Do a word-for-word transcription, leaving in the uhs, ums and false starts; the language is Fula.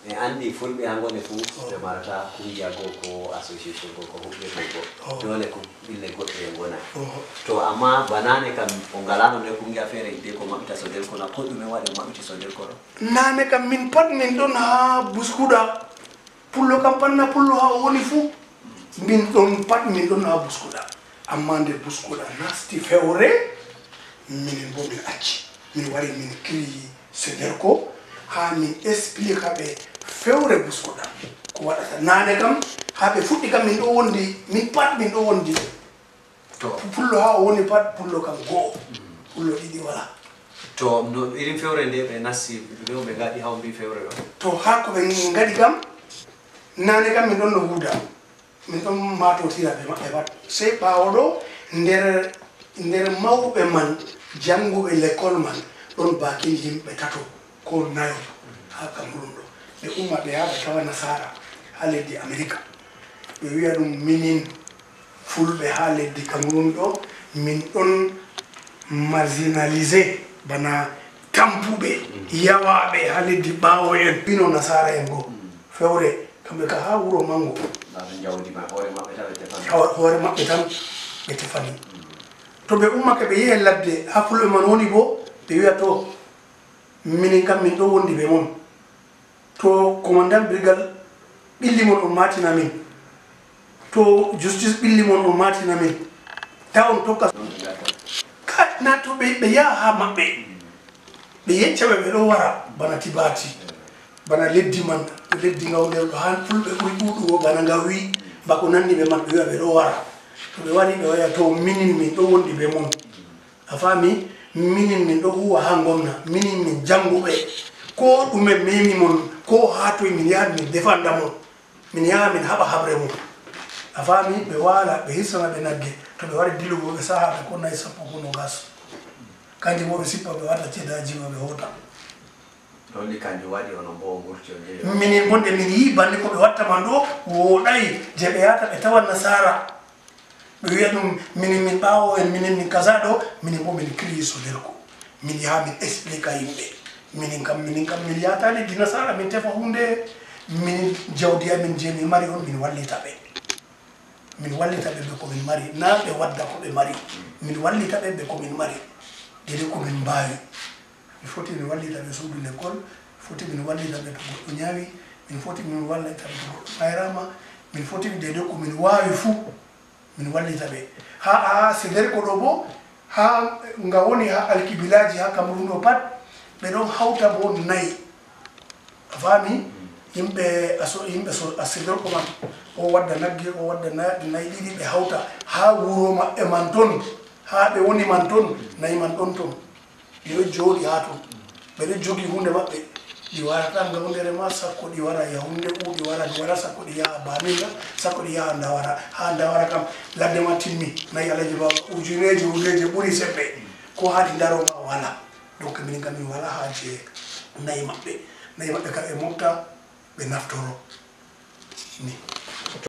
En anndi fulɓe haa ngone fuu ɓe marata kungiya goo ko association goo ko huɓɓirde goo. Doole ko ɓille goɗɗe e ngona. To amma banaane kam o ngalaano nder kungiya feere hidde ko maɓɓita Sodelko na ko ɗume waɗi o maɓɓiti Sodelko ɗo? Naane kam min pat min ɗon haa Buskuda. Pullo kam pat na pullo haa o woni fuu. Min ɗon pat min ɗon haa Buskuda. Amma nde Buskuda nasti fewre, minin bo min acci. Min wari min kiri Sodelko haa min explique ɓe fewre Buskuda. Ko waɗata naane kam, haa ɓe fuɗɗi kam min ɗo wondi, min pat min ɗo wondi. To. Pullo haa o woni pat, pullo kam go'o. Pullo ɗiɗi wala. To, no irin fewre nde ɓe nasti, ɗume on ɓe ngaɗi haa on mbi fewre ɗo? To, haa ko ɓe ngaɗi kam, naane kam min ɗon no huuda. Min ɗon maatotira be maɓɓe pat. Sey ɓaawo ɗo, nder, nder mawɓe man, jannguɓe lekkol man, ɗon baakin yimɓe tato ko nayo haa Kamerun ɗo. Ɓe umma ɓe yaha ɓe tawa nasaara haa leddi Amerika. Ɓe wi'a ɗum minin fulɓe haa leddi Kamerun ɗo, min ɗon marginalisé bana tampuɓe, yawaaɓe haa leddi ɓaawo en. Ɓino nasaara en go. Fewre, kamɓe ka haa wuro manngo. Ndaa ɓe njawdi ma, hoore maɓɓe tan ɓe tefani. Hoore, hoore maɓɓe tan ɓe tefani. To ɓe ummake ɓe yehe ladde, haa fulɓe man woni bo, ɓe wi'a to, minin kam min ɗo wondi be mon. To commandant brigade ɓilli mon, on maatina min. To justice ɓilli mon, on maatina min. Ta on tokka. Ka, na to ɓe, ɓe yaha haa maɓɓe. Ɓe yecca ɓe, ɓe ɗo wara bana Tibati, bana leddi man, leddi ngawnder ɗo, haa fulɓe ɓuri ɗuuɗugo bana Ngawi, bako nanni ɓe man, ɓe wi'a ɓe ɗo wara. To ɓe wari, ɓe wi'a, to minin min ɗo wondi be mon. A faami? Minin min ɗo huuwa haa ngomna, minin min jannguɓe. Ko ɗume memi mon, ko haa toy min yahan min defanda mon. Min yaha min haɓa haɓre mon. A faami? Ɓe waala, ɓe hirsana ɓe nagge. To ɓe wari dilugo, ɓe saha ɓe ko nayi, sappo, ko noogas. Kanjum bo ɓe sippa, ɓe wata ceedaaji maɓɓe, ɓe hoota. Ɗon ni kanjum waɗi onon bo on ngurti on njehi on. Minin bo nde min yi'i banni ko ɓe watta man ɗo wooɗaay, je ɓe yahata ɓe tawa nasaara. Ɓe wi'a ɗum, minin min ɓaawo en, minin min kaza ɗo, minin bo min kiri Sodelko. Min yaha min explique yimɓe. Minin kam, minin kam, min yahata leddi nasaara, min tefa huunde, minin jawdi amin je min mari on, min wallita ɓe. Min wallita ɓe be ko min mari, naa ɓe wadda ko ɓe mari. Min wallita ɓe be ko min mari. Deydey ko min mbaawi. Min foti min wallita ɓe suudu lekkol, foti min wallita ɓe to goɗɗo nyawi, min foti min wallita ɓe to goɗɗo ɓayrama, min foti deydey ko min waawi fuu. Min wallita ɓe. Haa, haa Sodelko ɗo bo, haa nga woni haa alkibilaaji haa Kamerun ɗo pat, ɓe ɗon hawta bo nayi. A faami? Yimɓe aso-, yimɓe so-, a Sodelko man, o wadda nagge, o wadda na-, nayi ɗiɗi, ɓe hawta haa wuro maɓɓe man ton, haa ɓe woni man ton, nayi man ɗon ton. Ɗi ɗo jooɗi haa ton. Ɓe ɗo jogi huunde maɓɓe. Ɗi warata ngawndere ma, sakko ɗi wara Yaoundé, ou ɗi wara Douala, sakko ɗi yaha Bamenda, sakko ɗi yaha Ndawara. Haa Ndawara kam, ladde ma timmi. Nayi Alhaji Baba, ujuneeje, ujuneeje ɓuri sembe. Ko haa ɗi ndaro ma wala. Donc, minin kam min wala haaje nayi maɓɓe. Nayi maɓɓe kam ɓe mofta, ɓe naftoro. Ni.